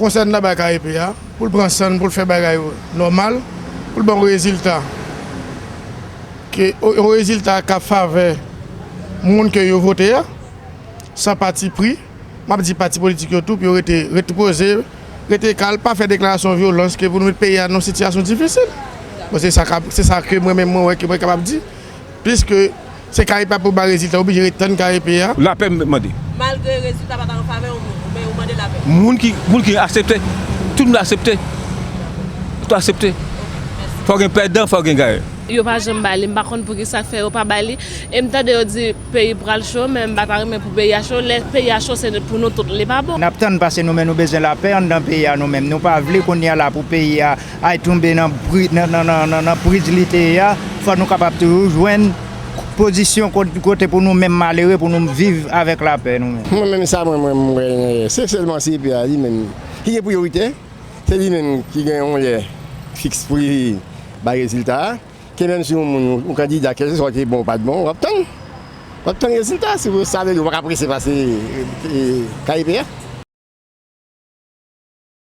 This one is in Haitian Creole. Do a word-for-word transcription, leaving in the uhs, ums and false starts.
Konsènan bay K E P a, pou l pran san l, pou l fè bagay yo nòmal, pou l ban yon rezilta, ke yon rezilta k ap favè moun ke yo vote a, san pati pri. M ap di pati politik yo tou pou yo rete, rete poze, rete kal, pa fè deklarasyon vyolans ke pou nou met peyi a nan yon sitiyasyon difisil. Bon, se sa k ap, se sa ke mwen menm mwen wè ke mwen kapab di. Piske se K E P a pou bay rezilta, oblije ret tann K E P a. Lapè m mande. Malgre rezilta pa ta an favè yon moun, men ou mande lapè. Moun ki, moun ki aksepte, tout moun aksepte. Tout aksepte. Fò gen pèdan, fò gen gayan. Yo pa janm ba li, m pa konn poukisa k fè yo pa ba li. E m tande yo di peyi pral cho, men m pa ta renmen pou peyi a cho. Lè peyi a cho, se pou nou tout li pa bon. N ap tann, paske nou menm nou bezwen lapè anndan peyi a nou menm. Nou pa vle kounye a la pou peyi a ay tonbe nan pri-, nan, nan, nan, nan, nan priz li te ye a. Fò nou kapab toujou jwenn pozisyon kot-, kote pou nou menm malere, pou nou viv avèk lapè nou menm. Mwen menm sa mwen, mwen, mwen wè, se sèlman C E P a li menm ki gen priyorite. Se li menm ki gen yon lè fiks pri bay rezilta a. Ke menm si yon moun, yon kandida, kèlkeswa ki bon ou pa t bon, w ap tann. W ap tann rezilta. Si w sa vle di, ou pa ka prese pase, e, K E P a.